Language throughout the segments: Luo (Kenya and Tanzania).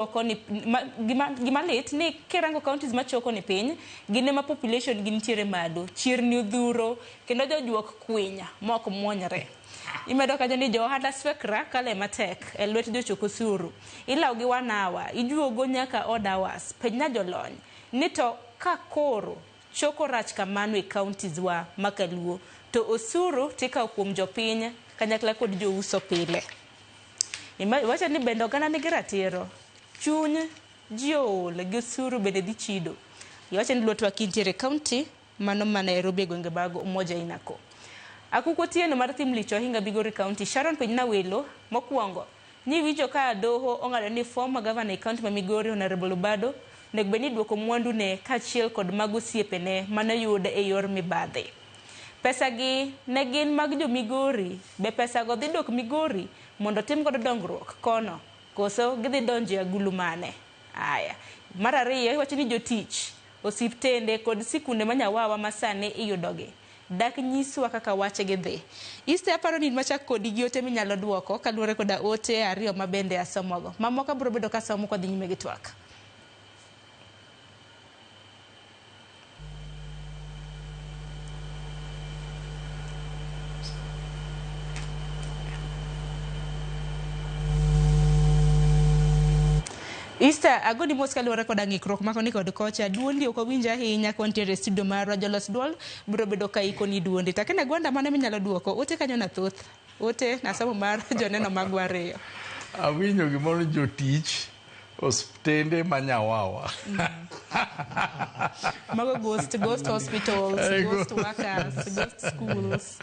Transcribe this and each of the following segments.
Choko ni ma, gima, gima lit ni kirango counties machoko ni piny gin ema population gi nitiere malo chirni odhuro kendo jojuok kwinya mok muonyre imedo kanyo ni jo ohala swekra kale matek e lwet jochok osuru ilaw gi one hour ijuogo nyaka odd hours penjna jolony ni to ka koro choko rach kamano e counties wa ma kaluo to osuru tikawo kuom jopiny kanyakla kod jouso pile Iwacho ni bende oganda nigi ratiro. Chuny ji ool gi osuru bende dhi chido. Iwacho ni Lwetwa kintiere e county mano ma Nairobi e gwenge mag Umoja Inako. Akuku Otieno mar Thim Lich Ohinga Migori County Sharon Penjna welo mokwongo nyiwinjo ka doho ong'ado ni former governor e county ma Migori Honorable Obado onego bed ni iduoko mwandu ne kaachiel kod mag osiepene mane oyud e yor mibadhi. Pesa gi ne gin mag jo Migori, be pesa go dhi dok Migori mondo otim godo dongruok kono koso gidhi donjo e agulu mane? Aya. Mar ariyo iwacho ni jotich, osiptende kod sikunde ma Nyawawa ma sani iyudogi dak nyiswa kaka wachgi dhi. Easter aparo ni in machak kodi gi ote minyalo duoko kaluwore koda ote ariyo ma bende asomogo. Mamoko abiro bedo kasomo kwadhi nyime gi twak. Easter, agoni mos kaluwore koda ng'ikruok ma koni kod kocha. Duondi ok wawinj ahinya ka wantiere e studio marwa. Jolos duol biro bedo ka ikoni duondi. To akena Gwanda mano minyalo duoko. Ote kanyo na thoth. Ote nasomo mar joneno magwa ariyo. Awinjo gimoro jotich Osiptende ma Nyawawa. Mago ghost hospitals, ghost workers, ghost schools.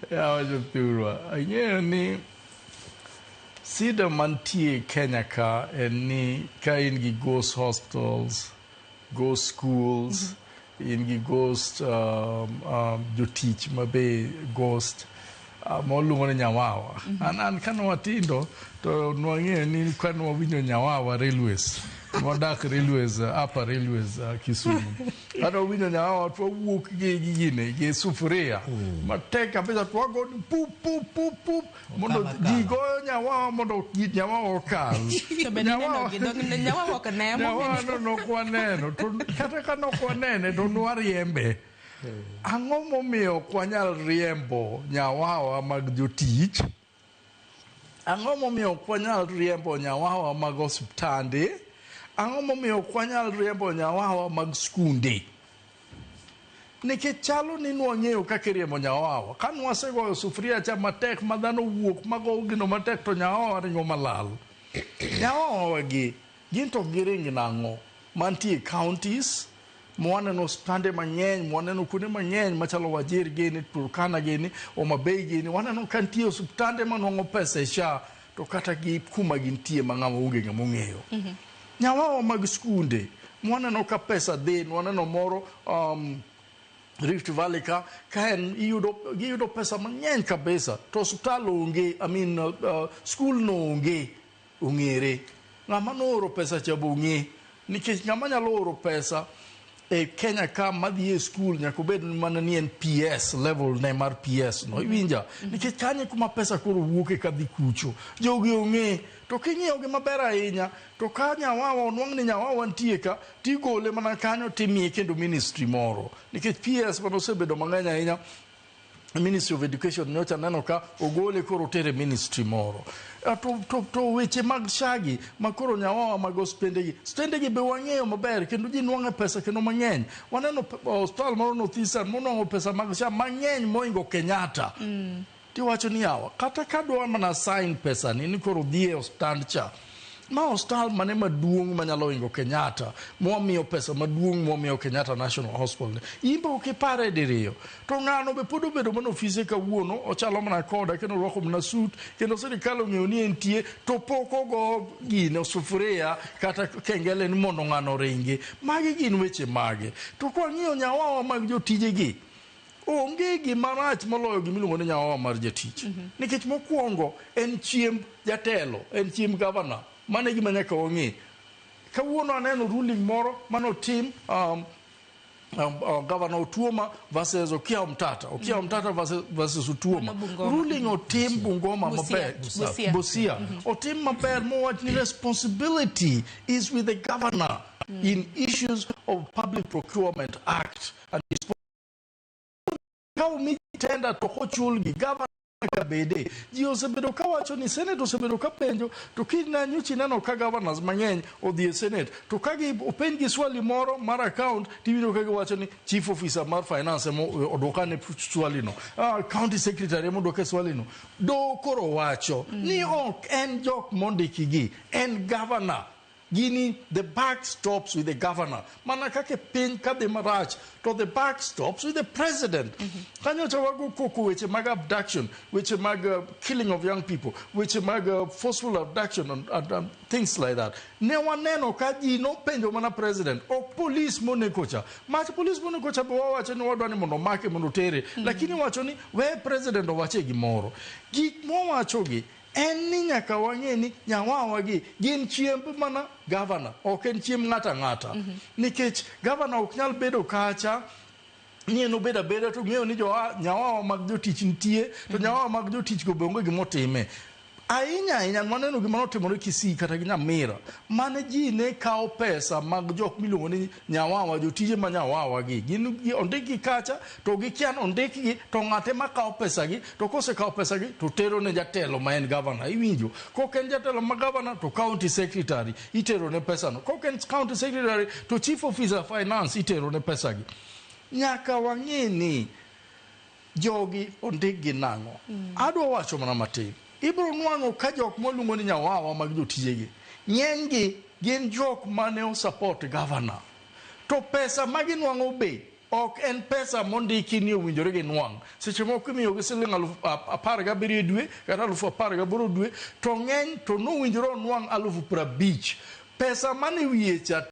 Yawa jothurwa, ang'eyo ni sida mantie Kenya ka en ni ka in gi ghost hospitals, ghost schools, in gi ghost jotich ma be ghost mwaluongo ni nyawawa. An kane watindo to nwang'eyo ni kane wawinjo nyawawa railways, nwadak railways, upper railways Kisumu. Kane wawinjo nyawawa to wawuok gi gine gi sufuria matek kabisa to wago ni pup pup pup pup mondo ji goyo nyawawa mondo nyawawa okal. To be nineno gi dog nyawawa ok ne Nyawawa no nok waneno to kata ka nok wanene to nwariembe. Ang'o momiyo ok wanyal riembo nyawawa mag jotich? Ang'o momiyo ok wanyal riembo nyawawa mag osiptande? Ang'o momiyo ok wanyal riembo nyawawa mag skunde? Nikech chalo ni nwang'eyo kaka iriembo nyawawa. Ka nwasegoyo sufuria cha matek ma dhano owuok ma go gino matek to nyawawa ringo malal. Nyawawa gi gin to giring nang'o? Mantie counties, mwaneno osiptande mang'eny, mwaneno kuonde mang'eny machalo Wajir gini, Turkana gini, Homa Bay gini, waneno ka nitie osiptande manwang'o pesa e SHA to kata gi kuma gintie ma ng'ama onge ng'ama ong'eyo. Nyawawa mag skunde mwaneno ka pesa dhi, nwaneno moro Rift Valley ka, ka en iyudo, giyudo pesa mang'eny kabisa to osiptal onge, I mean, skul no onge, ong'ere. Ng'ama nooro pesa cha be ong'e. Nikech ng'ama nyalo oro pesa e Kenya ka madhi e skul nyaka obed mana ni en PS level ne mar PS no. Iwinja? Nikech kanyo e kuma pesa koro wuoke kadhi kucho. Jogi ong'e. To king'iyo gi maber ahinya to ka nyawawa onwang' ni nyawawa nitie ka tigole mana kanyo timiye kendo ministry moro. Nikech PS mano osebedo mang'eny ahinya. Ministry of Education nyocha neno ka ogole koro otere ministry moro. To weche mag shagi ma koro nyawawa mag osiptende gi, osiptende gi be wang'eyo maber kendo ji nwang'e pesa kendo mang'eny. Waneno osiptal moro North Eastern monwang'o pesa mag SHA mang'eny moingo Kenyatta. Tiwacho ni yawa, kata ka dwa mana sign pesa ni ni koro dhi e osiptand cha. Ma osiptal mane maduong' manyalo ingo Kenyatta, mwamiyo pesa maduong' mwamiyo Kenyatta National Hospital. In be ok ipare diriyo. To ng'ano be pod obedo mana ofise kawuono, ochalo mana koda kendo orwako mana suit, kendo sirikal ong'eyo ni entie, to pok ogo gino sufuria kata kengele ni mondo ng'ano oringi. Magi gin weche mage? To kwang'iyo nyawawa mag jotijegi, onge gima rach moloyo gima iluongo ni nyawawa mar jatich. Nikech mokwongo en chiemb jatelo, en chiemb gavana. Mano e gima nyaka wang'e. Kawuono aneno ruling moro manotim Governor Otuoma versus Okiya Omtata, Okiya Omtata versus Otuoma. Mano Bungoma. Ruling otim Bungoma Busia. maber. Busia. Busia. Otim maber mowach ni responsibility is with the governor in issues of Public Procurement Act and ka omi tender to ok ochulgi, governor nyaka bede. Ji osebedo kawacho ni Senate osebedo ka penjo, to kiny nyocha ineno ka governors mang'eny odhi e Senate to ka gi openj gi swali moro mar account, tiwinjo ka giwacho ni chief officer mar finance ema odwokane swali no, county secretary ema odwoke swali no. Do koro wacho ni ok en jok mondiki gi, en governor. Gini, the buck stops with the governor. Mana kaka piny kadhi marach to the buck stops with the president. Kanyocha wago koko weche mag abduction, weche mag killing of young people, weche mag forceful abduction and things like that. Ne waneno ka ji nopenjo mana president, ok police moneko cha mach. Police moneko cha be wawacho ni wadwa ni mondo omake, mondo tere, lakini wacho ni we president owache gimoro. Gik mowachogi en ni nyaka wang'e ni nyawawa gi gin chiemb mana gavana, ok en chiemb ng'ato ang'ata, nikech gavana ok nyal bedo kacha ni en obed abeda to ng'eyo ni jowa nyawawa mag jotich nitie, to nyawawa mag jotich go be onge gimotime. Ahinya ahinya waneno gima notimore Kisii kata gi Nyamira, mane ji ne kawo pesa mag jok miluongo ni nyawawa, jotije ma nyawawa gi gin ondikgi kacha to gikia ni ondikgi, to ng'ate ma kawo pesa gi, to kosekawo pesa gi to tero ne jatelo ma en gavana. Iwinjo kok en jatelo ma gavana to county secretary itero ne pesa no, kok en county secretary to chief officer finance itero ne pesa gi. Nyaka wang'e ni jogi ondik gi nang'o. Adwa wacho mana matin, ibiro nwang'o ka jok mwaluongo ni nyawawa mag jotijegi ng'enygi gin jok mane osupport governor, to pesa ma ginwang'o be ok en pesa mondiki ni owinjore ginwang'. Seche moko imiyogi siling 17,000 e dwe kata 18,000 dwe, to ng'eny to nowinjore onwang' 50,000. Pesa mane wiye cha.